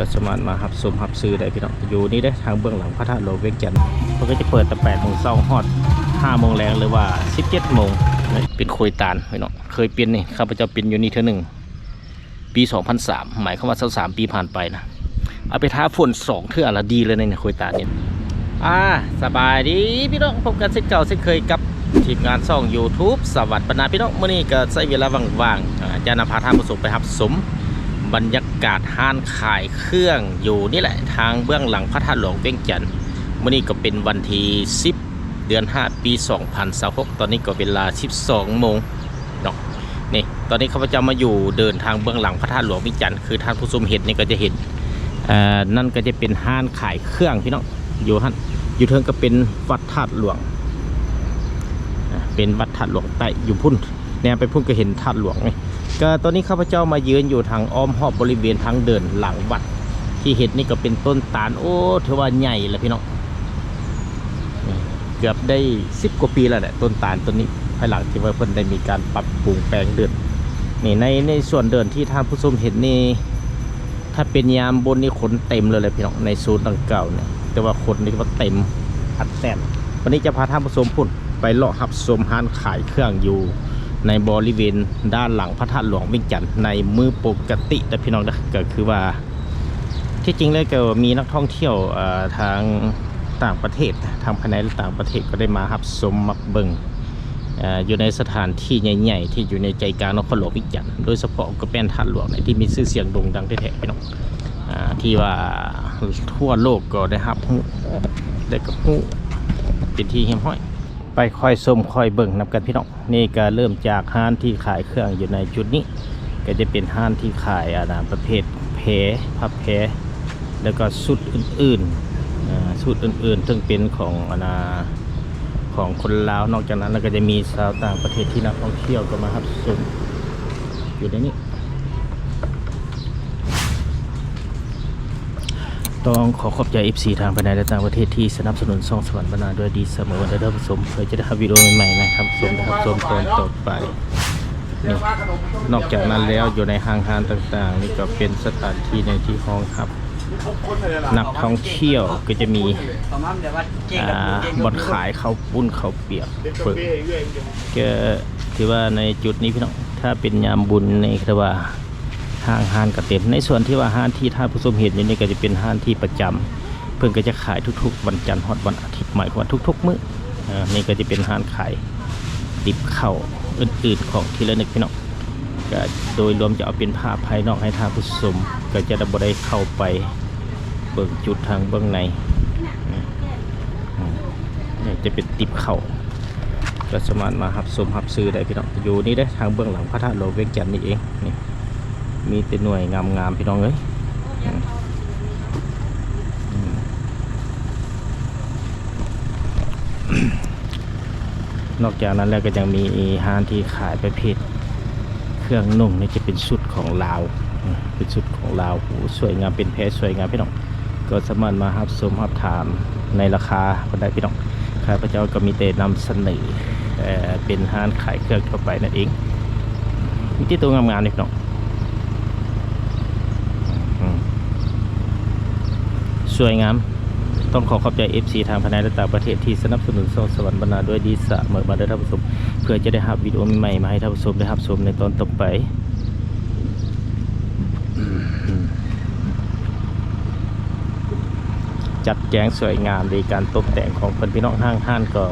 ກໍສາມາດມາຮັບຊົມຮັບຊື້ໄດ້ພີ່ນ້ອງ ຢູ່ນີ້ເດ້ ທາງເບື້ອງຫຼັງພະທາດຫຼວງວຽງຈັນ. ເພິ່ນກໍຈະເປີດແຕ່ແປດໂມງເຊົ້າຮອດຫ້າໂມງແລງ ຫຼືວ່າສິບເຈັດໂມງ. ເປັນໂຄຍຕານພີ່ນ້ອງ ເຄີຍປິ່ນນີ້ ຂ້າພະເຈົ້າປິ່ນຢູ່ນີ້ເທື່ອໜຶ່ງ ປີສອງພັນສາມ ໝາຍຄວາມວ່າຊາວສາມປີຜ່ານໄປນະ ເອົາໄປທາຝົນສອງເທື່ອລະດີເລີຍໃນໂຄຍຕານນີ້. ອ່າ ສະບາຍດີພີ່ນ້ອງ ພົບກັນເຊັ່ນເກົ່າເຊັ່ນເຄີຍກັບທີມງານຊ່ອງ YouTube ສະຫວັດບັນນາພີ່ນ້ອງ. ມື້ນີ້ກໍໃຊ້ເວລາວ່າງໆ ອ່າ ຈະນຳພາທ່ານຜູ້ຊົມໄປຮັບຊົມບັນຍາກາດຮ້ານຂາຍເຄື່ອງຢູ່ນີ້ແຫຼະ ທາງເບື້ອງຫຼັງພະທາດຫຼວງວຽງຈັນ. ມື້ນີ້ກໍເປັນວັນທີສິບ ເດືອນຫ້າ ປີສອງພັນຊາວຫົກ ຕອນນີ້ກໍເວລາສິບສອງໂມງເນາະ. ນີ້ ຕອນນີ້ຂ້າພະເຈົ້າມາຢູ່ເດີ່ນທາງເບື້ອງຫຼັງພະທາດຫຼວງວຽງຈັນ ຄືທ່ານຜູ້ຊົມເຫັນນີ້ກໍຈະເຫັນ ເອີ ນັ້ນກໍຈະເປັນຮ້ານຂາຍເຄື່ອງພີ່ນ້ອງ ຢູ່ຫັ້ນ ຢູ່ເທິງກໍເປັນວັດທາດຫຼວງ ເປັນວັດທາດຫຼວງໃຕ້ຢູ່ພຸ້ນ ແນມໄປພຸ້ນກໍເຫັນທາດຫຼວງນີ້. ກໍຕອນນີ້ຂ້າພະເຈົ້າມາຢືນຢູ່ທາງອ້ອມຮອບບໍລິເວນທາງເດີ່ນຫຼັງວັດ ທີ່ເຫັນນີ້ກໍເປັນຕົ້ນຕານ ໂອ້ ຖືວ່າໃຫຍ່ລະພີ່ນ້ອງ. ເກືອບໄດ້ສິບກວ່າປີແລ້ວແຫຼະ ຕົ້ນຕານຕົ້ນນີ້ ພາຍຫຼັງທີ່ວ່າເພິ່ນໄດ້ມີການປັບປຸງແປງເດີ່ນ. ນີ້ ໃນ ໃນສວນເດີ່ນທີ່ທ່ານຜູ້ຊົມເຫັນນີ້ ຖ້າເປັນຍາມບຸນນີ້ຄົນເຕັມເລີຍແຫຼະພີ່ນ້ອງ ໃນໂຊນດັ່ງກ່າວນີ້ ແຕ່ວ່າຄົນນີ້ວ່າເຕັມອັດແໜ້ນ. ວັນນີ້ຈະພາທ່ານຜູ້ຊົມພຸ້ນ ໄປເລາະຮັບຊົມຮ້ານຂາຍເຄື່ອງຢູ່ໃນບໍລິເວນດ້ານຫຼັງພະທາດຫຼວງວຽງຈັນ ໃນມື້ປົກກະຕິເດີພີ່ນ້ອງເດີ. ກໍຄືວ່າ ທີ່ຈິງແລ້ວກໍມີນັກທ່ອງທ່ຽວ ເອີ ທາງຕ່າງປະເທດ ທັງພາຍໃນ ແລະ ຕ່າງປະເທດ ກໍໄດ້ມາຮັບຊົມມາເບິ່ງ ເອີ ຢູ່ໃນສະຖານທີ່ໃຫຍ່ໆ ທີ່ຢູ່ໃນໃຈກາງນະຄອນຫຼວງວຽງຈັນ ໂດຍສະເພາະກໍແມ່ນທາດຫຼວງນີ້ ທີ່ມີຊື່ສຽງໂດ່ງດັງແທ້ໆ ພີ່ນ້ອງ ອ່າ ທີ່ວ່າທົ່ວໂລກກໍໄດ້ຮັບຮູ້ ແລະ ກໍຮູ້ເປັນທີ່ຮຽບຮ້ອຍ. ໄປຄ່ອຍຊົມຄ່ອຍເບິ່ງນຳກັນພີ່ນ້ອງ. ນີ້ກໍເລີ່ມຈາກຮ້ານທີ່ຂາຍເຄື່ອງຢູ່ໃນຈຸດນີ້ ກໍຈະເປັນຮ້ານທີ່ຂາຍ ອັນນາ ປະເພດແພ ພັບແພ ແລ້ວກໍຊຸດອື່ນໆ ເອີ ຊຸດອື່ນໆ ເຊິ່ງເປັນຂອງ ອັນນາ ຂອງຄົນລາວ. ນອກຈາກນັ້ນແລ້ວກໍຈະມີຊາວຕ່າງປະເທດທີ່ນັກທ່ອງທ່ຽວກໍມາຮັບຊົມຢູ່ໃນນີ້. ຕ້ອງຂໍຂອບໃຈເອັຟຊີທາງພາຍໃນ ແລະ ຕ່າງປະເທດທີ່ສະໜັບສະໜູນຊ່ອງສະຫວັນບັນນາດ້ວຍດີສະເໝີວັນເດີທ່ານຜູ້ຊົມ ເພື່ອຈະໄດ້ຮັບວິດີໂອໃໝ່ໆ ມາໃຫ້ທ່ານຜູ້ຊົມໄດ້ຮັບຊົມຕອນຕໍ່ໄປ. ນີ້ ນອກຈາກນັ້ນແລ້ວ ຢູ່ໃນຫ້າງຮ້ານຕ່າງໆ ນີ້ກໍເປັນສະຖານທີ່ໜຶ່ງທີ່ຮອງຮັບນັກທ່ອງທ່ຽວ ກໍຈະມີ ອ່າ ບ່ອນຂາຍເຂົ້າປຸ້ນເຂົ້າປຽກ ເປີດ ກໍຖືວ່າໃນຈຸດນີ້ພີ່ນ້ອງ ຖ້າເປັນຍາມບຸນນີ້ຖືວ່າຫ້າງຮ້ານກໍເຕັມ. ໃນສ່ວນທີ່ວ່າຮ້ານທີ່ທ່ານຜູ້ຊົມເຫັນຢູ່ນີ້ກໍຈະເປັນຮ້ານທີ່ປະຈຳ ເພິ່ນກໍຈະຂາຍທຸກໆວັນຈັນຮອດວັນອາທິດ ໝາຍຄວາມວ່າທຸກໆມື້. ເອີ ນີ້ກໍຈະເປັນຮ້ານຂາຍ ຕິບເຂົ້າອື່ນໆ ຂອງທີ່ລະນຶກພີ່ນ້ອງ. ກະໂດຍລວມຈະເອົາເປັນພາບພາຍນອກໃຫ້ທ່ານຜູ້ຊົມ ກະຈະໄດ້ ບໍ່ໄດ້ເຂົ້າໄປເບິ່ງຈຸດທາງເບື້ອງໃນ. ນີ້ ນີ້ຈະເປັນຕິບເຂົ້າ ກະສາມາດມາຮັບຊົມຮັບຊື້ໄດ້ພີ່ນ້ອງ. ຢູ່ນີ້ເດ້ ທາງເບື້ອງຫຼັງພະທາດຫຼວງວຽງຈັນນີ້ເອງ. ນີ້ ມີແຕ່ໜ່ວຍງາມໆ ພີ່ນ້ອງເອີຍ. ອືມ ອືມ ນອກຈາກນັ້ນແລ້ວກໍຍັງມີຮ້ານທີ່ຂາຍປະເພດເຄື່ອງນຸ່ງ ນີ້ຈະເປັນຊຸດຂອງລາວ ເປັນຊຸດຂອງລາວ. ໂອ້ ສວຍງາມ ເປັນແພສວຍງາມພີ່ນ້ອງ. ກໍສາມາດມາຮັບຊົມຮັບຖາມໃນລາຄາເພິ່ນໄດ້ພີ່ນ້ອງ. ຂ້າພະເຈົ້າກໍມີແຕ່ນຳສະເໜີ ເອີ ເປັນຮ້ານຂາຍເຄື່ອງທົ່ວໄປນັ້ນເອງ. ມີແຕ່ໂຕງາມໆ ເດ້ພີ່ນ້ອງ. ອືມ ສວຍງາມ. ຕ້ອງຂໍຂອບໃຈເອັຟຊີທາງພາຍໃນ ແລະ ຕ່າງປະເທດທີ່ສະໜັບສະໜູນຊ່ອງສະຫວັນບັນນາດ້ວຍດີສະເໝີມາເດີທ່ານຜູ້ຊົມ ເພື່ອຈະໄດ້ຮັບວິດີໂອໃໝ່ໆ ມາໃຫ້ທ່ານຜູ້ຊົມໄດ້ຮັບຊົມໃນຕອນຕໍ່ໄປ. ຈັດແຈງສວຍງາມ ໂດຍການຕົບແຕ່ງຂອງເພິ່ນ ພີ່ນ້ອງ. ທາງຮ້ານກໍ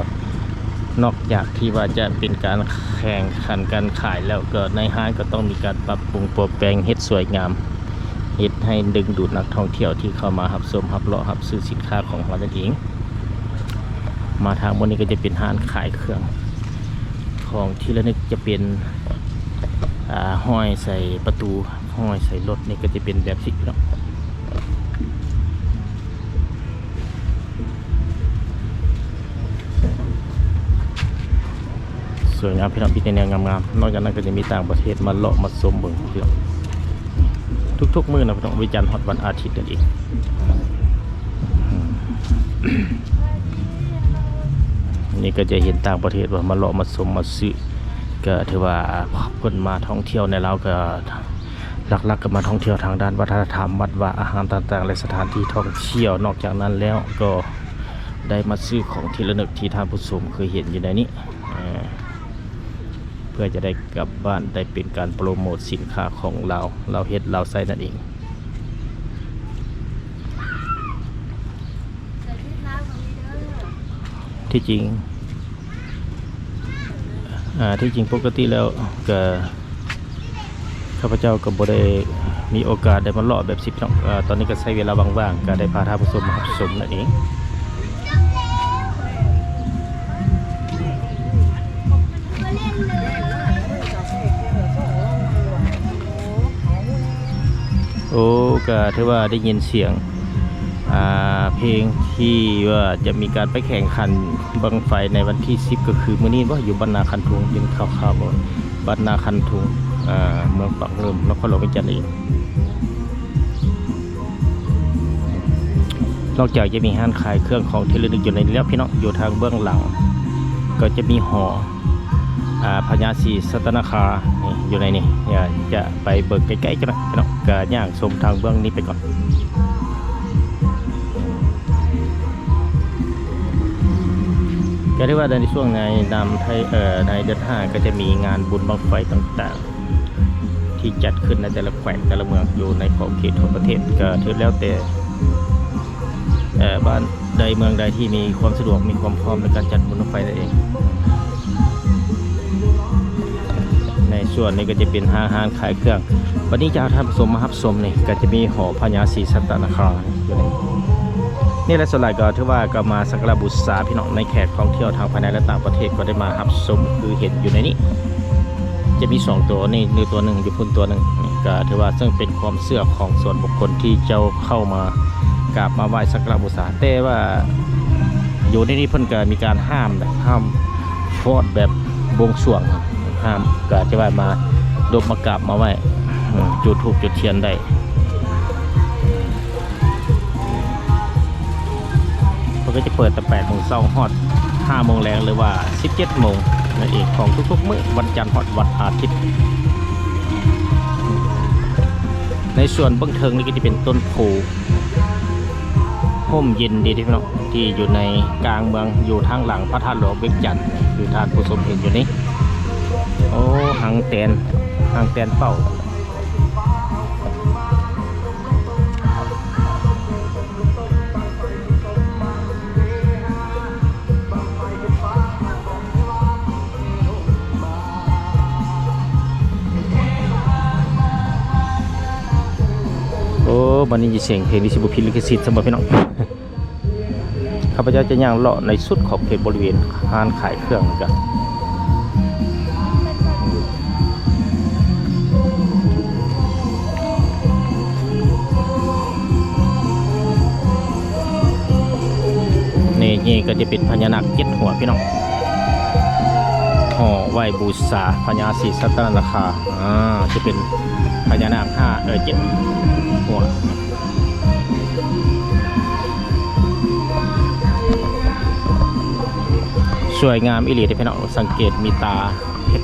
ນອກຈາກທີ່ວ່າຈະເປັນການແຂ່ງຂັນກັນຂາຍແລ້ວ ກໍໃນຮ້ານກໍຕ້ອງມີການປັບປຸງປົວແປງ ເຮັດສວຍງາມ ເຮັດໃຫ້ດຶງດູດນັກທ່ອງທ່ຽວທີ່ເຂົ້າມາຮັບຊົມ ຮັບເລາະ ຮັບຊື້ສິນຄ້າຂອງເຮົານັ້ນເອງ. ມາທາງໝົດນີ້ກໍຈະເປັນຮ້ານຂາຍເຄື່ອງ ຂອງທີ່ລະນຶກ ຈະເປັນ ອ່າ ຫ້ອຍໃສ່ປະຕູ ຫ້ອຍໃສ່ລົດ ນີ້ກໍຈະເປັນແບບນີ້ເນາະ. ສວຍງາມພີ່ນ້ອງ ມີແຕ່ແນວງາມໆ. ນອກຈາກນັ້ນກໍຈະມີຕ່າງປະເທດມາເລາະມາຊົມເບິ່ງພີ່ນ້ອງ ທຸກໆມື້ນະພີ່ນ້ອງ ວັນຈັນຮອດວັນອາທິດນັ້ນເອງ. ນີ້ກໍຈະເຫັນຕ່າງປະເທດວ່າມາເລາະມາຊົມມາຊື້ ກໍຖືວ່າເພິ່ນມາທ່ອງທ່ຽວໃນລາວກໍ ຫຼັກໆກໍມາທ່ອງທ່ຽວທາງດ້ານວັດທະນະທຳ ວັດວາອາຮາມຕ່າງໆ ແລະ ສະຖານທີ່ທ່ອງທ່ຽວ. ນອກຈາກນັ້ນແລ້ວກໍໄດ້ມາຊື້ຂອງທີ່ລະນຶກທີ່ທ່ານຜູ້ຊົມເຄີຍເຫັນຢູ່ໃນນີ້ ເພື່ອຈະໄດ້ກັບບ້ານ ໄດ້ເປັນການໂປຣໂມດສິນຄ້າຂອງລາວ ລາວເຮັດລາວໃຊ້ນັ້ນເອງ. ທີ່ຈິງ ອ່າ ທີ່ຈິງປົກກະຕິແລ້ວກະ ຂ້າພະເຈົ້າກໍບໍ່ໄດ້ມີໂອກາດໄດ້ມາເລາະແບບຊິເນາະ. ເອີ ຕອນນີ້ກໍໃຊ້ເວລາວ່າງໆ ກໍໄດ້ພາທ່ານຜູ້ຊົມມາຮັບຊົມນັ້ນເອງ. ໂອ້ ກໍຖືວ່າໄດ້ຍິນສຽງ ອ່າ ເພງທີ່ວ່າຈະມີການໄປແຂ່ງຂັນບັ້ງໄຟໃນວັນທີສິບ ກໍຄືມື້ນີ້ບໍ ຢູ່ບ້ານນາຄັນທຸງ ເຫັນຂ່າວໆ ບໍ່ ບ້ານນາຄັນທຸງ ອ່າ ເມືອງປາກເຫິ່ມ ນະຄອນຫຼວງວຽງຈັນເອງ. ນອກຈາກຈະມີຮ້ານຂາຍເຄື່ອງຂອງທີ່ລະນຶກຢູ່ໃນນີ້ແລ້ວ ພີ່ນ້ອງ ຢູ່ທາງເບື້ອງຫຼັງກໍຈະມີຫໍ ອ່າ ພະຍາສີສັດຕະນາຄາ ນີ້ ຢູ່ໃນນີ້ ຈະໄປເບິ່ງໃກ້ໆ ຈັກໜ້ອຍ ພີ່ນ້ອງ ກະຍ່າງຊົມທາງເບື້ອງນີ້ໄປກ່ອນ. ກໍຖືວ່າໃນຊ່ວງໃນນຳໄທ ເອີ ໃນເດືອນຫ້າ ກໍຈະມີງານບຸນບັ້ງໄຟຕ່າງໆ ທີ່ຈັດຂຶ້ນໃນແຕ່ລະແຂວງແຕ່ລະເມືອງ ຢູ່ໃນຂອບເຂດທົ່ວປະເທດ ກໍຖືແລ້ວແຕ່ ເອີ ບ້ານໃດເມືອງໃດທີ່ມີຄວາມສະດວກ ມີຄວາມພ້ອມໃນການຈັດບຸນບັ້ງໄຟນັ້ນເອງ. ໃນສ່ວນນີ້ກໍຈະເປັນຫ້າງຮ້ານຂາຍເຄື່ອງ. ບັດນີ້ຈະພາທ່ານຜູ້ຊົມມາຮັບຊົມນີ້ ກໍຈະມີຫໍພະຍາສີສັດຕະນາຄາຢູ່ນີ້. ນີ້ແຫຼະ ສ່ວນຫຼາຍກໍຖືວ່າກໍມາສັກກາລະບູຊາ ພີ່ນ້ອງ ໃນແຂກທ່ອງທ່ຽວທາງພາຍໃນ ແລະ ຕ່າງປະເທດກໍໄດ້ມາຮັບຊົມ ຄືເຫັນຢູ່ໃນນີ້ ຈະມີສອງຕົວນີ້ ຢູ່ຕົວໜຶ່ງ ຢູ່ພຸ້ນຕົວໜຶ່ງ. ນີ້ກໍຖືວ່າເຊິ່ງເປັນຄວາມເຊື່ອຂອງສ່ວນບຸກຄົນທີ່ເຈົ້າເຂົ້າມາກາບມາໄຫວ້ສັກກາລະບູຊາ ແຕ່ວ່າຢູ່ໃນນີ້ເພິ່ນກໍມີການຫ້າມນະ ຫ້າມຟອດແບບບວງສວງ ຫ້າມ ກໍຈະວ່າມາດົບມາກາບມາໄຫວ້ ອືມ ຈູດທູບຈູດທຽນໄດ້. ເພິ່ນກໍຈະເປີດແຕ່ແປດໂມງເຊົ້າຮອດຫ້າໂມງແລງ ຫຼືວ່າສິບເຈັດໂມງນັ້ນເອງ ຂອງທຸກໆມື້ ວັນຈັນຮອດວັນອາທິດ. ໃນສ່ວນເບື້ອງເທິງນີ້ກໍຈະເປັນຕົ້ນໂພ ຮົ່ມເຢັນດີເດ້ພີ່ນ້ອງ ທີ່ຢູ່ໃນກາງເມືອງ ຢູ່ທາງຫຼັງພະທາດຫຼວງວຽງຈັນ ຄືທ່ານຜູ້ຊົມເຫັນຢູ່ນີ້. ໂອ້ ຮັງແຕນ ຮັງແຕນເປົ້າ. ໂອ້ ບັດນີ້ສຽງເພງນີ້ຊິບໍ່ຜິດລິຂະສິດຊະບໍ່ພີ່ນ້ອງ? ຂ້າພະເຈົ້າຈະຍ່າງເລາະໃນສຸດຂອບເຂດບໍລິເວນຮ້ານຂາຍເຄື່ອງນຳກັນ. ນີ້ ນີ້ກໍຈະເປັນພະຍານາກເຈັດຫົວພີ່ນ້ອງ ຫໍໄຫວ້ບູຊາພະຍາສີສັດຕະນາຄາ. ອ່າ ຈະເປັນພະຍານາກຫ້າ ເອີ ເຈັດຫົວ. ສວຍງາມອີ່ຫຼີເດ້ພີ່ນ້ອງ ສັງເກດມີຕາເຫັນ.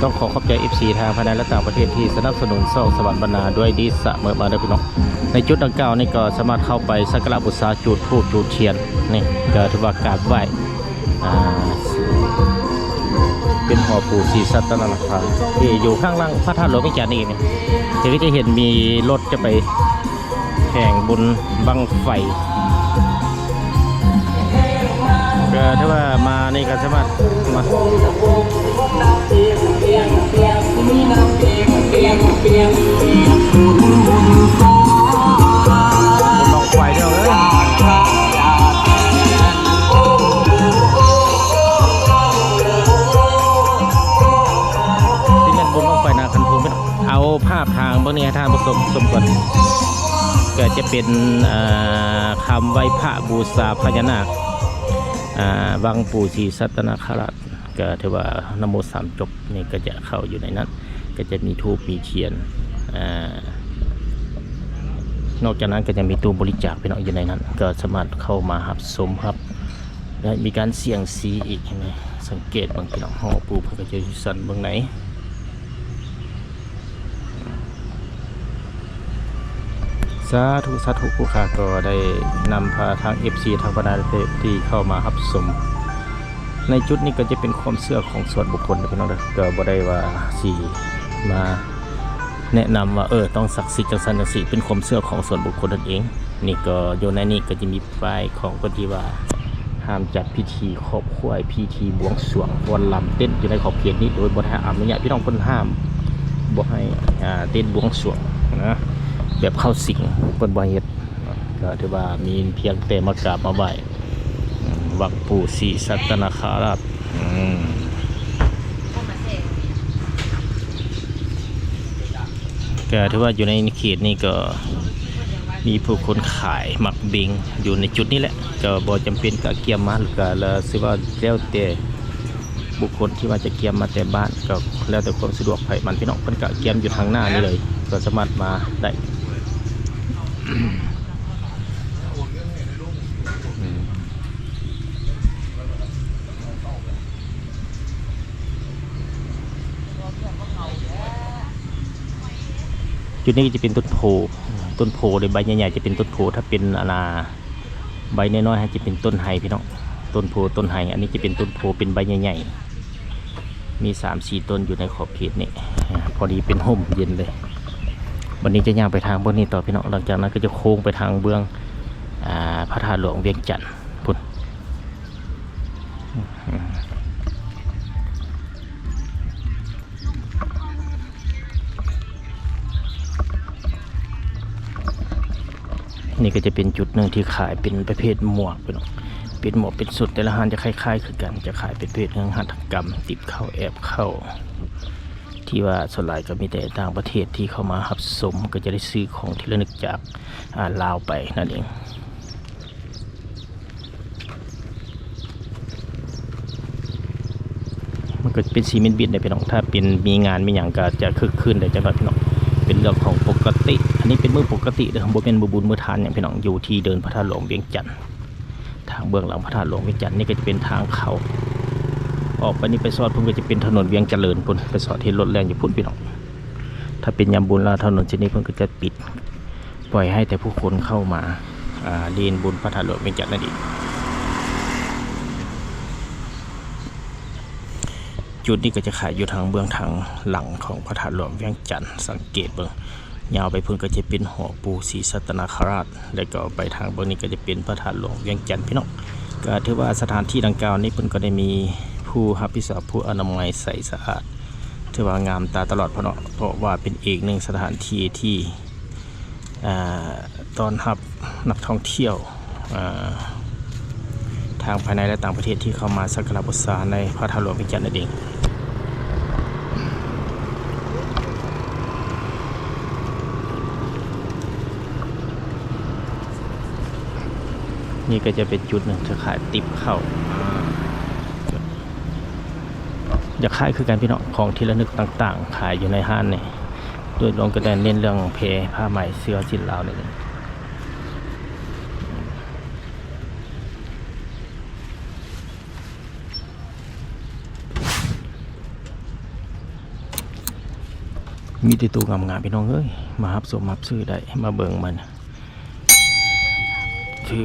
ຕ້ອງຂໍຂອບໃຈເອັຟຊີທາງພາຍໃນ ແລະ ຕ່າງປະເທດທີ່ສະໜັບສະໜູນຊ່ອງສະຫວັນບັນນາດ້ວຍດີສະເໝີມາເດີພີ່ນ້ອງ. ໃນຈຸດດັ່ງກ່າວນີ້ກໍສາມາດເຂົ້າໄປສັກກາລະບູຊາ ຈູດທູບຈູດທຽນ ນີ້ກໍຖືວ່າກາບໄຫວ້ ອ່າ ເປັນຫໍປູ່ສີສັດຕະນາຄາ ທີ່ຢູ່ຂ້າງຫຼັງພະທາດຫຼວງວຽງຈັນນີ້ເອງ. ທີ່ກໍຈະເຫັນມີລົດຈະໄປ ແຂ່ງບຸນບັ້ງໄຟ ກໍຖືວ່າມານີ້ກໍສາມາດມາ ບຸນບັ້ງໄຟເດີ ຊິແມ່ນບຸນບັ້ງໄຟນາຄັນທຸງ. ເອົາພາບທາງເບື້ອງນີ້ໃຫ້ທ່ານຜູ້ຊົມຊົມກ່ອນ ກໍຈະເປັນ ອ່າ ຄຳໄຫວ້ພະບູຊາພະຍານາກ ອ່າ ວັງປູ່ສີສັດຕະນາຄະລາດ ກໍຖືວ່ານະໂມສາມຈົບນີ້ກໍຈະເຂົ້າຢູ່ໃນນັ້ນ. ກໍຈະມີທູບມີທຽນ ອາ ນອກຈາກນັ້ນກໍຈະມີຕູ້ບໍລິຈາກພີ່ນ້ອງຢູ່ໃນນັ້ນ ກໍສາມາດເຂົ້າມາຮັບຊົມຮັບ ແລະ ມີການສ່ຽງຊີອີກ ເຫັນໄໝ? ສັງເກດເບິ່ງພີ່ນ້ອງ ຫໍປູ່ເພິ່ນກໍຈະຢູ່ຊັ້ນເບື້ອງໃນ. ສາທຸ ສາທຸ ຜູ້ຂ້າກໍໄດ້ນຳພາທາງເອັຟຊີທາງບັນດາເທບທີ່ເຂົ້າມາຮັບຊົມ ໃນຈຸດນີ້ກໍຈະເປັນຄວາມເຊື່ອຂອງສ່ວນບຸກຄົນເດີພີ່ນ້ອງເດີ ກໍບໍ່ໄດ້ວ່າຊິມາແນະນຳວ່າ ເອີ ຕ້ອງສັກສິດຈັ່ງຊັ້ນຈັ່ງຊີ້ ເປັນຄວາມເຊື່ອຂອງສ່ວນບຸກຄົນນັ້ນເອງ. ນີ້ກໍຢູ່ໃນນີ້ກໍຈະມີປ້າຍຂອງເພິ່ນທີ່ວ່າຫ້າມຈັດພິທີຄອບຄົວ ພິທີບວງສວງຟ້ອນລຳເຕັ້ນຢູ່ໃນຂອບເຂດນີ້ ໂດຍບໍ່ໄດ້ຮັບອະນຸຍາດ. ພີ່ນ້ອງ ເພິ່ນຫ້າມບໍ່ໃຫ້ ອ່າ ເຕັ້ນບວງສວງນະ ແບບເຂົ້າສິງ ເພິ່ນບໍ່ໃຫ້ເຮັດ. ກໍຖືວ່າມີພຽງແຕ່ມາກາບມາໄຫວ້ ອືມ ວັງປູ່ສີສັດຕະນາຄາລາດ ອືມ ກໍຖືວ່າຢູ່ໃນເຂດນີ້ກໍມີຜູ້ຄົນຂາຍໝາກເບັງຢູ່ໃນຈຸດນີ້ແຫຼະ ກໍບໍ່ຈຳເປັນກະກຽມມາ ກໍລະຊິວ່າແລ້ວແຕ່ ບຸກຄົນທີ່ວ່າຈະກຽມມາແຕ່ບ້ານ ກໍແລ້ວແຕ່ຄວາມສະດວກໃຜມັນ ພີ່ນ້ອງ. ເພິ່ນກະກຽມຢູ່ທາງໜ້ານີ້ເລີຍ ກໍສາມາດມາໄດ້. ຈຸດນີ້ຈະເປັນຕົ້ນໂພ ຕົ້ນໂພເດ້ ໃບໃຫຍ່ໆ ຈະເປັນຕົ້ນໂພ ຖ້າເປັນ ອັນນ່າ ໃບນ້ອຍໆ ໃຫ້ຈະເປັນຕົ້ນໄຮພີ່ນ້ອງ ຕົ້ນໂພຕົ້ນໄຮ. ອັນນີ້ຈະເປັນຕົ້ນໂພເປັນໃບໃຫຍ່ໆ ມີສາມສີ່ຕົ້ນຢູ່ໃນຂອບເຂດນີ້ ອາ ພໍດີເປັນຮົ່ມເຢັນເລີຍ. ບັດນີ້ຈະຍ່າງໄປທາງເບື້ອງນີ້ຕໍ່ພີ່ນ້ອງ ຫຼັງຈາກນັ້ນກໍຈະໂຄ້ງໄປທາງເບື້ອງ ອາ ພະທາດຫຼວງວຽງຈັນພຸ້ນ. ນີ້ກໍຈະເປັນຈຸດໜຶ່ງທີ່ຂາຍເປັນປະເພດໝວກພີ່ນ້ອງ ເປັນໝວກເປັນຊຸດ ແຕ່ລະຮ້ານຈະຄ້າຍໆຄືກັນ ຈະຂາຍເປັນປະເພດເຄື່ອງຫັດຖະກຳ ຕິບເຂົ້າແອບເຂົ້າ ທີ່ວ່າສ່ວນຫຼາຍກໍມີແຕ່ຕ່າງປະເທດທີ່ເຂົ້າມາຮັບຊົມ ກໍຈະໄດ້ຊື້ຂອງທີ່ລະນຶກຈາກ ອາ ລາວໄປນັ້ນເອງ. ມັນກໍເປັນຊີເມັນບິດເດ້ພີ່ນ້ອງ ຖ້າເປັນມີງານມີຫຍັງກໍຈະຄຶກຄື້ນໄດ້ຈັກໜ້ອຍພີ່ນ້ອງ ເປັນເລື່ອງຂອງປົກກະຕິ. ອັນນີ້ເປັນມື້ປົກກະຕິເດີ ບໍ່ແມ່ນມື້ບຸນມື້ທານຫຍັງພີ່ນ້ອງ ຢູ່ທີ່ເດີ່ນພະທາດຫຼວງວຽງຈັນ ທາງເບື້ອງຫຼັງພະທາດຫຼວງວຽງຈັນ. ນີ້ກໍຈະເປັນທາງເຂົ້າ ອອກໄປນີ້ໄປຊອດພຸ້ນກໍຈະເປັນຖະໜົນວຽງຈະເລີນພຸ້ນ ໄປຊອດເຫັນລົດແລ່ນຢູ່ພຸ້ນພີ່ນ້ອງ. ຖ້າເປັນຍາມບຸນແລ້ວຖະໜົນເສັ້ນນີ້ເພິ່ນກໍຈະປິດ ປ່ອຍໃຫ້ແຕ່ຜູ້ຄົນເຂົ້າມາ ອ່າ ຫຼິ້ນບຸນພະທາດຫຼວງວຽງຈັນນັ້ນເອງ. ຈຸດນີ້ກໍຈະຂາຍຢູ່ທາງເບື້ອງທາງຫຼັງຂອງພະທາດຫຼວງວຽງຈັນ ສັງເກດເບິ່ງ ຍາວໄປພຸ້ນກໍຈະເປັນຫໍປູ່ສີສັດຕະນາຄະລາດ ແລ້ວກໍໄປທາງເບື້ອງນີ້ກໍຈະເປັນພະທາດຫຼວງວຽງຈັນພີ່ນ້ອງ. ກໍຖືວ່າສະຖານທີ່ດັ່ງກ່າວນີ້ເພິ່ນກໍໄດ້ມີຜູ້ຮັບຜິດຊອບ ຜູ້ອະນາໄມໃສສະອາດ ຖືວ່າງາມຕາຕະຫຼອດເພາະເນາະ ເພາະວ່າເປັນອີກໜຶ່ງສະຖານທີ່ທີ່ ອ່າ ຕ້ອນຮັບນັກທ່ອງທ່ຽວ ອ່າ ທາງພາຍໃນ ແລະ ຕ່າງປະເທດທີ່ເຂົ້າມາສັກກາລະບູຊາໃນພະທາດຫຼວງວຽງຈັນນັ້ນເອງ. ນີ້ກໍຈະເປັນຈຸດໜຶ່ງທີ່ຂາຍຕິບເຂົ້າ ຈະຂາຍຄືກັນພີ່ນ້ອງ ຂອງທີ່ລະນຶກຕ່າງໆ ຂາຍຢູ່ໃນຮ້ານນີ້ ໂດຍລວມກໍໄດ້ເນັ້ນເລື່ອງແພ ຜ້າໄໝ ເສື້ອ ສິ້ນລາວນີ້ແຫຼະ. ມີແຕ່ໂຕງາມໆ ພີ່ນ້ອງເອີຍ ມາຮັບຊົມຮັບຊື້ໄດ້ ມາເບິ່ງມັນ ຄື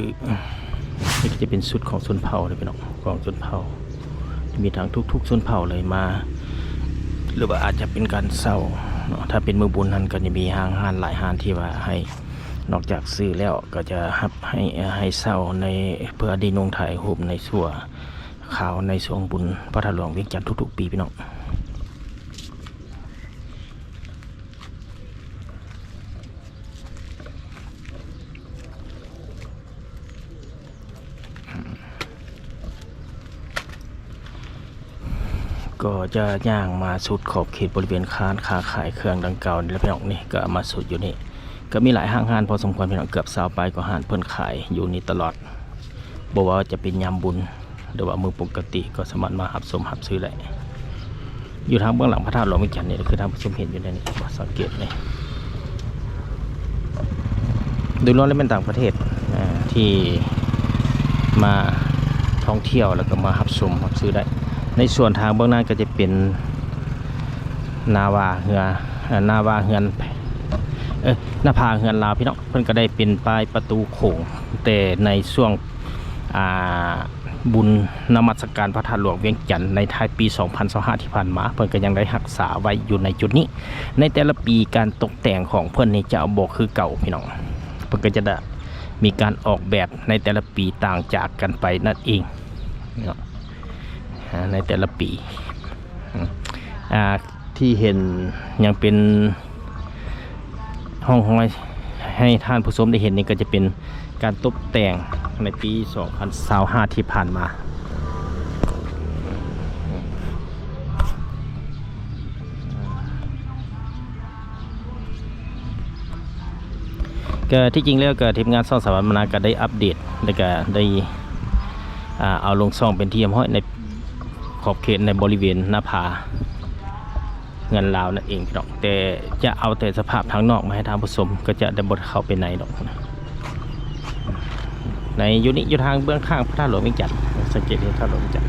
ນີ້ກໍຈະເປັນຊຸດຂອງຊົນເຜົ່າເດ້ພີ່ນ້ອງ ຂອງຊົນເຜົ່າ ມີທັງທຸກໆຊົນເຜົ່າເລີຍມາ ຫຼືວ່າອາດຈະເປັນການເຊົ່າເນາະ. ຖ້າເປັນມື້ບຸນຫັ້ນກໍຈະມີຫ້າງຮ້ານຫຼາຍຮ້ານທີ່ວ່າໃຫ້ ນອກຈາກຊື້ແລ້ວກໍຈະຮັບໃຫ້ ໃຫ້ເຊົ່າໃນ ເພື່ອໄດ້ນຸ່ງຖ່າຍຮູບໃນຊົ່ວຄາວໃນຊ່ວງບຸນພະທາດຫຼວງວຽງຈັນທຸກໆປີພີ່ນ້ອງ. ກໍຈະຍ່າງມາສຸດຂອບເຂດບໍລິເວນຮ້ານຄ້າຂາຍເຄື່ອງດັ່ງກ່າວນີ້ແຫຼະພີ່ນ້ອງ. ນີ້ກໍມາສຸດຢູ່ນີ້ ກໍມີຫຼາຍຫ້າງຮ້ານພໍສົມຄວນພີ່ນ້ອງ ເກືອບຊາວປາຍກວ່າຮ້ານ ເພິ່ນຂາຍຢູ່ນີ້ຕະຫຼອດ ບໍ່ວ່າຈະເປັນຍາມບຸນ ຫຼືວ່າມື້ປົກກະຕິກໍສາມາດມາຮັບຊົມຮັບຊື້ໄດ້. ຢູ່ທາງເບື້ອງຫຼັງພະທາດຫຼວງວຽງຈັນນີ້ ຄືທ່ານຜູ້ຊົມເຫັນຢູ່ໃນນີ້ ສັງເກດນີ້ ໂດຍລວມແລ້ວແມ່ນຕ່າງປະເທດ ອ່າ ທີ່ມາທ່ອງທ່ຽວ ແລ້ວກໍມາຮັບຊົມຮັບຊື້ໄດ້. ໃນສ່ວນທາງເບື້ອງໜ້າກໍຈະເປັນນາວາເຮືອ ເອີ ນາວາເຮືອນ ເອີ ໜ້າຜາເຮືອນລາວ ພີ່ນ້ອງ. ເພິ່ນກໍໄດ້ເປັນປ້າຍປະຕູໂຂງ ແຕ່ໃນຊ່ວງ ອ່າ ບຸນນະມັດສະການພະທາດຫຼວງວຽງຈັນໃນທ້າຍປີສອງພັນຊາວຫ້າທີ່ຜ່ານມາ ເພິ່ນກໍຍັງໄດ້ຮັກສາໄວ້ຢູ່ໃນຈຸດນີ້. ໃນແຕ່ລະປີການຕົກແຕ່ງຂອງເພິ່ນນີ້ຈະບໍ່ຄືເກົ່າ ພີ່ນ້ອງ. ເພິ່ນກໍຈະໄດ້ມີການອອກແບບໃນແຕ່ລະປີຕ່າງຈາກກັນໄປນັ້ນເອງເນາະ ໃນແຕ່ລະປີ. ອາ ທີ່ເຫັນຍັງເປັນຮ່ອງຮອຍໃຫ້ທ່ານຜູ້ຊົມໄດ້ເຫັນນີ້ ກໍຈະເປັນການຕົບແຕ່ງໃນປີສອງພັນຊາວຫ້າທີ່ຜ່ານມາ. ກໍທີ່ຈິງແລ້ວກໍທີມງານຊ່ອງສະຫວັນບັນນາກໍໄດ້ອັບເດດ ແລ້ວກໍໄດ້ ອ່າ ເອົາລົງຊ່ອງເປັນທີ່ຮຽບຮ້ອຍໃນຂອບເຂດໃນບໍລິເວນໜ້າຜາເຮືອນລາວນັ້ນເອງພີ່ນ້ອງ. ແຕ່ຈະເອົາແຕ່ສະພາບທາງນອກມາໃຫ້ທ່ານຜູ້ຊົມ ກໍຈະໄດ້ບໍ່ໄດ້ເຂົ້າໄປໃນດອກ. ໃນຢູ່ນີ້ ຢູ່ທາງເບື້ອງຂ້າງພະທາດຫຼວງວຽງຈັນ ສັງເກດເຫັນພະທາດຫຼວງວຽງຈັນ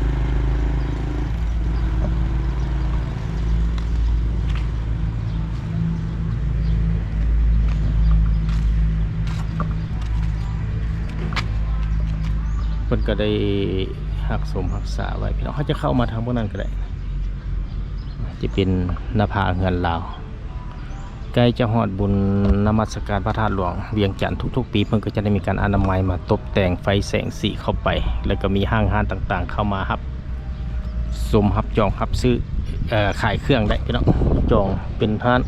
ເພິ່ນກໍໄດ້ຮັກສົມຮັກສາໄວ້ ພີ່ນ້ອງ. ເຮົາຈະເຂົ້າມາທາງເບື້ອງນັ້ນກໍໄດ້ ຈະເປັນໜ້າຜາເຮືອນລາວ. ໃກ້ຈະຮອດບຸນນະມັດສະການພະທາດຫຼວງວຽງຈັນທຸກໆປີ ເພິ່ນກໍຈະໄດ້ມີການອະນາໄມມາຕົບແຕ່ງໄຟແສງສີເຂົ້າໄປ ແລ້ວກໍມີຫ້າງຮ້ານຕ່າງໆເຂົ້າມາຮັບຊົມ ຮັບຈອງ ຮັບຊື້ ເອີ ຂາຍເຄື່ອງໄດ້ພີ່ນ້ອງ ຈອງເປັນຮ້ານ.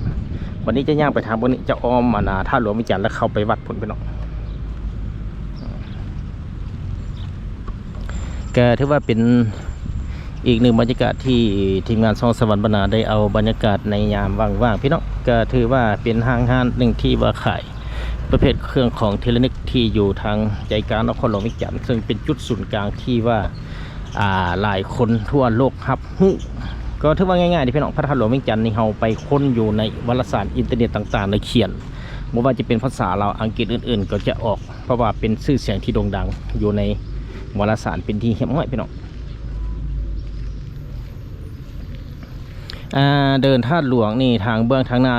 ບັດນີ້ຈະຍ່າງໄປທາງພວກນີ້ ຈະອ້ອມ ອັນ ອ່າ ທາດຫຼວງວຽງຈັນ ແລ້ວເຂົ້າໄປວັດພຸ້ນພີ່ນ້ອງ. ກໍຖືວ່າເປັນອີກໜຶ່ງບັນຍາກາດທີ່ທີມງານຊ່ອງສະຫວັນບັນນາໄດ້ເອົາບັນຍາກາດໃນຍາມວ່າງໆ ພີ່ນ້ອງ. ກໍຖືວ່າເປັນຫ້າງຮ້ານໜຶ່ງທີ່ວ່າຂາຍປະເພດເຄື່ອງຂອງທີ່ລະນຶກທີ່ຢູ່ທາງໃຈກາງນະຄອນຫຼວງວຽງຈັນ ເຊິ່ງເປັນຈຸດສູນກາງທີ່ວ່າ ອ່າ ຫຼາຍຄົນທົ່ວໂລກຮັບຮູ້. ກໍຖືວ່າງ່າຍໆເດ້ພີ່ນ້ອງ ພະທາດຫຼວງວຽງຈັນນີ້ ເຮົາໄປຄົ້ນຢູ່ໃນວາລະສານອິນເຕີເນັດຕ່າງໆ ແລ້ວຂຽນ ບໍ່ວ່າຈະເປັນພາສາລາວ ອັງກິດ ອື່ນໆ ກໍຈະອອກ ເພາະວ່າເປັນຊື່ສຽງທີ່ໂດ່ງດັງຢູ່ໃນວາລະສານເປັນທີ່ຮຽບຮ້ອຍພີ່ນ້ອງ. ອ່າ ເດີ່ນທາດຫຼວງນີ້ ທາງເບື້ອງທາງໜ້າ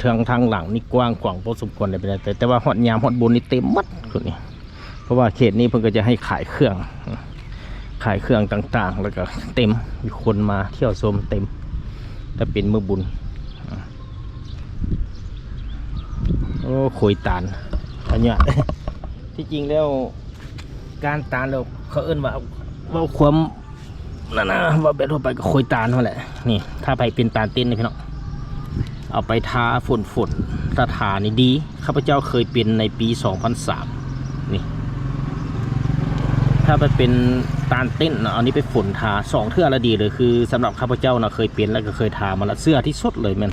ທາງ ທາງຫຼັງນີ້ກວ້າງຂວາງພໍສົມຄວນເລີຍ ແຕ່ ແຕ່ວ່າຮອດຍາມຮອດບຸນນີ້ເຕັມໝົດຄົນນີ້ ເພາະວ່າເຂດນີ້ເພິ່ນກໍຈະໃຫ້ຂາຍເຄື່ອງ ຂາຍເຄື່ອງຕ່າງໆ ແລ້ວກໍເຕັມ ມີຄົນມາທ່ຽວຊົມເຕັມ ຖ້າເປັນມື້ບຸນ. ໂອ້ ໂຄຍຕານ ອັນເນີ້ຍ ທີ່ຈິງແລ້ວ ການຕານແລ້ວ ເຂົາເອີ້ນວ່າ ເວົ້າຄວາມນັ້ນນະ ເວົ້າແບບທົ່ວໄປກໍໂຄຍຕານຫັ້ນແຫຼະ. ນີ້ ຖ້າໃຜເປັນຕານເຕັ້ນນີ້ພີ່ນ້ອງ ເອົາໄປທາຝົນ ຝົນ ຖ້າທານີ້ດີ. ຂ້າພະເຈົ້າເຄີຍເປັນໃນປີສອງພັນສາມນີ້ ຖ້າໄປເປັນຕານເຕັ້ນເນາະ ເອົານີ້ໄປຝົນທາສອງເທື່ອລະດີເລີຍ. ຄືສຳລັບຂ້າພະເຈົ້ານະ ເຄີຍເປັນ ແລ້ວກໍເຄີຍທາມາລະ ເຊື່ອທີ່ສຸດເລີຍແມ່ນ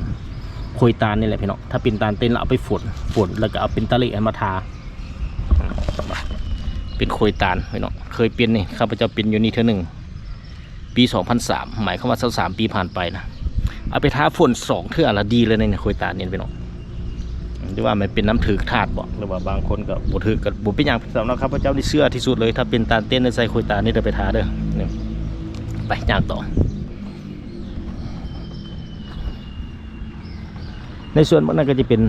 ໂຄຍຕານນີ້ແຫຼະພີ່ນ້ອງ. ຖ້າເປັນຕານເຕັ້ນແລ້ວເອົາໄປຝົນ ຝົນ ແລ້ວກໍເອົາເປັນຕະເລະມາທາ ເປັນໂຄຍຕານພີ່ນ້ອງ. ເຄີຍເປັນນີ້ ຂ້າພະເຈົ້າເປັນຢູ່ນີ້ເທື່ອໜຶ່ງ ປີສອງພັນສາມ ໝາຍຄວາມວ່າຊາວສາມປີຜ່ານໄປນະ ເອົາໄປທາຝົນສອງເທື່ອລະດີເລີຍໃນໂຄຍຕານນີ້ພີ່ນ້ອງ. ຫຼືວ່າມັນເປັນນ້ຳຖືກທາດບໍ ຫຼືວ່າບາງຄົນກໍບໍ່ຖືກ ກໍບໍ່ເປັນຫຍັງ. ສຳລັບຂ້າພະເຈົ້ານີ້ເຊື່ອທີ່ສຸດເລີຍ ຖ້າເປັນຕານເຕັ້ນໃນໃສ່ໂຄຍຕານນີ້ ໄດ້ໄປທາເດີ. ໄປຍ່າງຕໍ່ ໃນສ່ວນໝົດນັ້ນກໍຈະເປັນ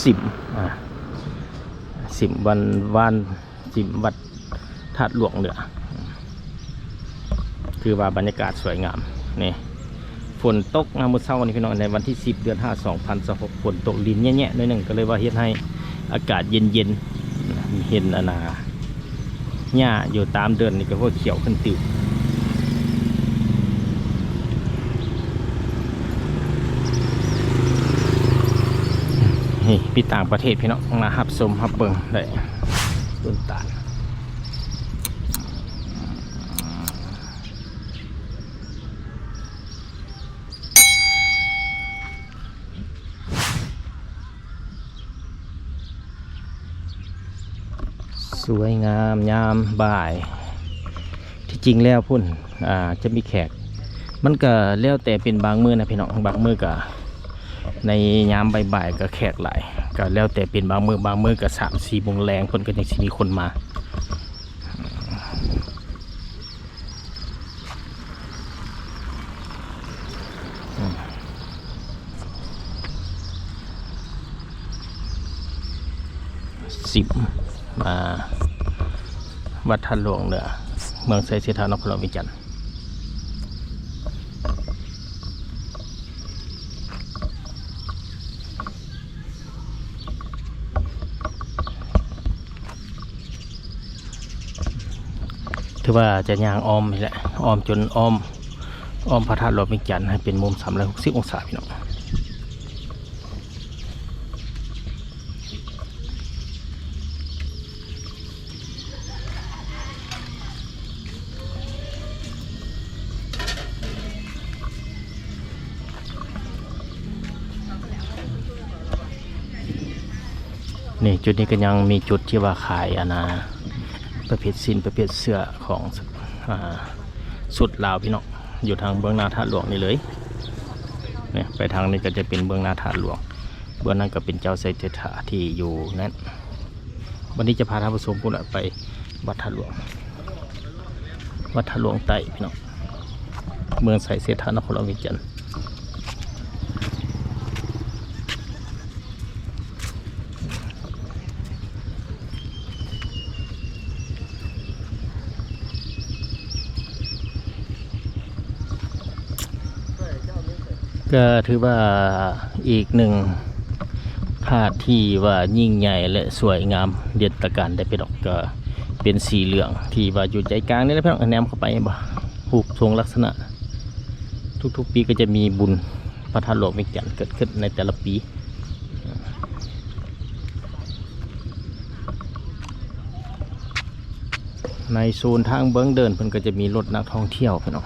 ສິມ ອ່າ ສິມວັນ ວານ ສິມວັດທາດຫຼວງເໜືອ ຄືວ່າບັນຍາກາດສວຍງາມ. ນີ້ ຝົນຕົກຍາມມື້ເຊົ້ານີ້ພີ່ນ້ອງ ໃນວັນທີສິບ ເດືອນຫ້າ ສອງພັນຊາວຫົກ ຝົນຕົກລິນແຍະໆໜ້ອຍໜຶ່ງ ກໍເລີຍວ່າເຮັດໃຫ້ອາກາດເຢັນໆ ເຫັນອັນນ່າ ຫຍ້າຢູ່ຕາມເດີ່ນນີ້ກໍໂຫດຂຽວຂຶ້ນຕື່ມ. ນີ້ມີຕ່າງປະເທດພີ່ນ້ອງ ມາຮັບຊົມຮັບເບິ່ງໄດ້ ຕົ້ນຕານ. ສວຍງາມຍາມບ່າຍ. ທີ່ຈິງແລ້ວພຸ້ນ ອ່າ ຈະມີແຂກ ມັນກະແລ້ວແຕ່ເປັນບາງມື້ນະພີ່ນ້ອງ, ບາງມື້ກະໃນຍາມບ່າຍໆກະແຂກຫຼາຍ, ກະແລ້ວແຕ່ເປັນບາງມື້, ບາງມື້ກະສາມສີ່ໂມງແລງເພິ່ນກະຍັງຊິມີຄົນມາ. ສິບ ມາວັດທາດຫຼວງເໜືອ ເມືອງໄຊເສດຖາ ນະຄອນຫຼວງວຽງຈັນ. ຖືວ່າຈະຍ່າງອ້ອມນີ້ແຫຼະ, ອ້ອມຈົນອ້ອມ, ອ້ອມພະທາດຫຼວງວຽງຈັນໃຫ້ເປັນມຸມສາມຮ້ອຍຫົກສິບອົງສາ ພີ່ນ້ອງ. ນີ້ ຈຸດນີ້ກໍຍັງມີຈຸດທີ່ວ່າຂາຍອັນນ່າ ປະເພດສິ້ນ ປະເພດເສື້ອຂອງ ອ່າ ຊຸດລາວ ພີ່ນ້ອງ, ຢູ່ທາງເບື້ອງໜ້າທາດຫຼວງນີ້ເລີຍ. ນີ້ ໄປທາງນີ້ກໍຈະເປັນເບື້ອງໜ້າທາດຫຼວງ, ເບື້ອງນັ້ນກໍເປັນເຈົ້າໄຊເສດຖາທີ່ຢູ່ນັ້ນ. ວັນນີ້ຈະພາທ່ານຜູ້ຊົມພຸ້ນລະ ໄປວັດທາດຫຼວງ, ວັດທາດຫຼວງໃຕ້ ພີ່ນ້ອງ, ເມືອງໄຊເສດຖາ ນະຄອນຫຼວງວຽງຈັນ. ກໍຖືວ່າອີກໜຶ່ງພາດທີ່ວ່າຍິ່ງໃຫຍ່ ແລະ ສວຍງາມເດັ່ນຕະການໄດ້ໄປດອກ, ກໍເປັນສີເຫຼືອງທີ່ວ່າຢູ່ໃຈກາງນີ້ແຫຼະ ພີ່ນ້ອງ, ແນມເຂົ້າໄປເຫັນບໍ່? ຮູບຊົງລັກສະນະ ທຸກໆປີກໍຈະມີບຸນ ພະທາດຫຼວງວຽງຈັນເກີດຂຶ້ນໃນແຕ່ລະປີ. ໃນໂຊນທາງເບື້ອງເດີ່ນເພິ່ນກໍຈະມີລົດນັກທ່ອງທ່ຽວ ພີ່ນ້ອງ,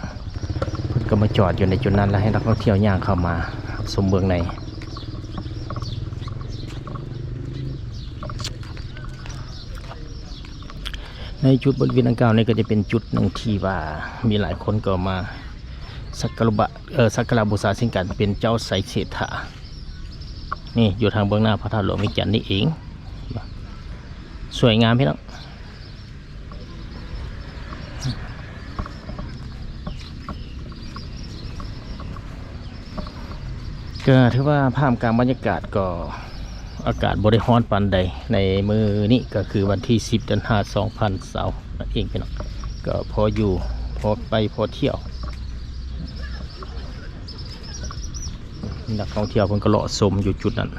ເພິ່ນກໍມາຈອດຢູ່ໃນຈຸດນັ້ນ ແລ້ວໃຫ້ນັກທ່ອງທ່ຽວຍ່າງເຂົ້າມາຊົມເບື້ອງໃນ. ໃນຈຸດບໍລິເວນດັ່ງກ່າວນີ້ກໍຈະເປັນຈຸດໜຶ່ງທີ່ວ່າມີຫຼາຍຄົນກໍມາສັກກາລະ ເອີ ສັກກາລະບູຊາເຊັ່ນກັນ ເປັນເຈົ້າໄຊເສດຖາ. ນີ້ຢູ່ທາງເບື້ອງໜ້າພະທາດຫຼວງວຽງຈັນນີ້ເອງ, ສວຍງາມ ພີ່ນ້ອງ. ກໍຖືວ່າທ່າມກາງບັນຍາກາດກໍອາກາດບໍ່ໄດ້ຮ້ອນປານໃດໃນມື້ນີ້, ກໍຄືວັນທີສິບ ເດືອນຫ້າ ສອງພັນຊາວນັ້ນເອງ ພີ່ນ້ອງ, ກໍພໍຢູ່ ພໍໄປ ພໍທ່ຽວ. ນັກທ່ອງທ່ຽວເພິ່ນກໍເລາະຊົມຢູ່ຈຸດນັ້ນ.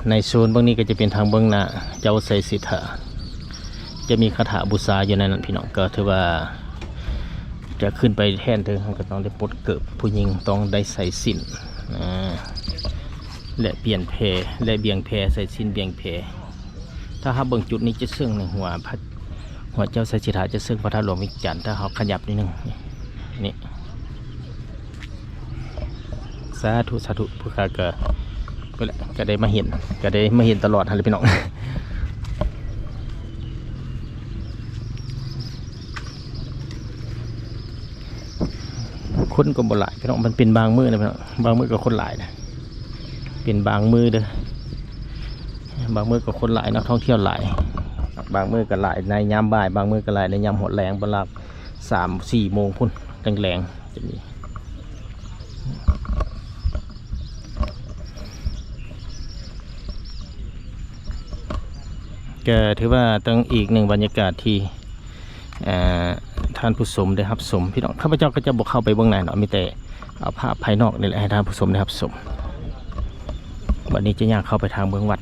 ໃນໂຊນເບື້ອງນີ້ກໍຈະເປັນທາງເບື້ອງໜ້າເຈົ້າໄຊເສດຖາ, ຈະມີຄາຖາບູຊາຢູ່ໃນນັ້ນ ພີ່ນ້ອງ. ກໍຖືວ່າຈະຂຶ້ນໄປແທ່ນເທິງ ເຮົາກໍຕ້ອງໄດ້ປົດເກີບ, ຜູ້ຍິງຕ້ອງໄດ້ໃສ່ສິ້ນ ອາ ແລະ ປ່ຽນແພ ແລະ ບ່ຽງແພ, ໃສ່ສິ້ນບ່ຽງແພ. ຖ້າເຮົາເບິ່ງຈຸດນີ້ຈະເຊິ່ງໃນຫົວພະ ຫົວເຈົ້າໄຊເສດຖາຈະເຊິ່ງພະທາດຫຼວງວຽງຈັນ, ຖ້າເຮົາຂະຫຍັບນິດໜຶ່ງ ນີ້ ນີ້ ສາທຸ ສາທຸ. ພວກຂ້າກໍ ກໍໄດ້ມາເຫັນ ກໍໄດ້ມາເຫັນຕະຫຼອດຫັ້ນແຫຼະ ພີ່ນ້ອງ. ຄົນກໍບໍ່ຫຼາຍ ພີ່ນ້ອງ, ມັນເປັນບາງມື້ນະ ພີ່ນ້ອງ, ບາງມື້ກໍຄົນຫຼາຍນະ. ເປັນບາງມື້ເດີ, ບາງມື້ກໍຄົນຫຼາຍ, ນັກທ່ອງທ່ຽວຫຼາຍ, ບາງມື້ກໍຫຼາຍໃນຍາມບ່າຍ, ບາງມື້ກໍຫຼາຍໃນຍາມຮອດແລງ, ປະມານສາມສີ່ໂມງພຸ້ນ ແລງໆ ຈະມີ. ກໍຖືວ່າເປັນອີກໜຶ່ງບັນຍາກາດທີ່ ເອີ ທ່ານຜູ້ຊົມໄດ້ຮັບຊົມ ພີ່ນ້ອງ. ຂ້າພະເຈົ້າກໍຈະບໍ່ເຂົ້າໄປເບື້ອງໃນເນາະ, ມີແຕ່ເອົາພາບພາຍນອກນີ້ແຫຼະໃຫ້ທ່ານຜູ້ຊົມໄດ້ຮັບຊົມ. ບັດນີ້ຈະຍ່າງເຂົ້າໄປທາງເບື້ອງວັດ.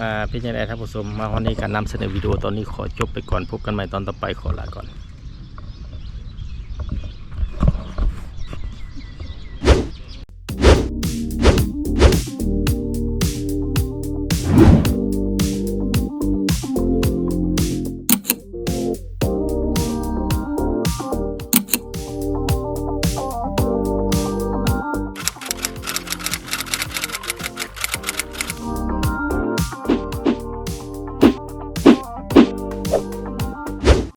ອ ອ່າ ເປັນຈັ່ງໃດທ່ານຜູ້ຊົມ ມາຮອດນີ້ການນຳສະເໜີວິດີໂອຕອນນີ້ຂໍຈົບໄປກ່ອນ ພົບກັນໃໝ່ຕອນຕໍ່ໄປ ຂໍລາກ່ອນ.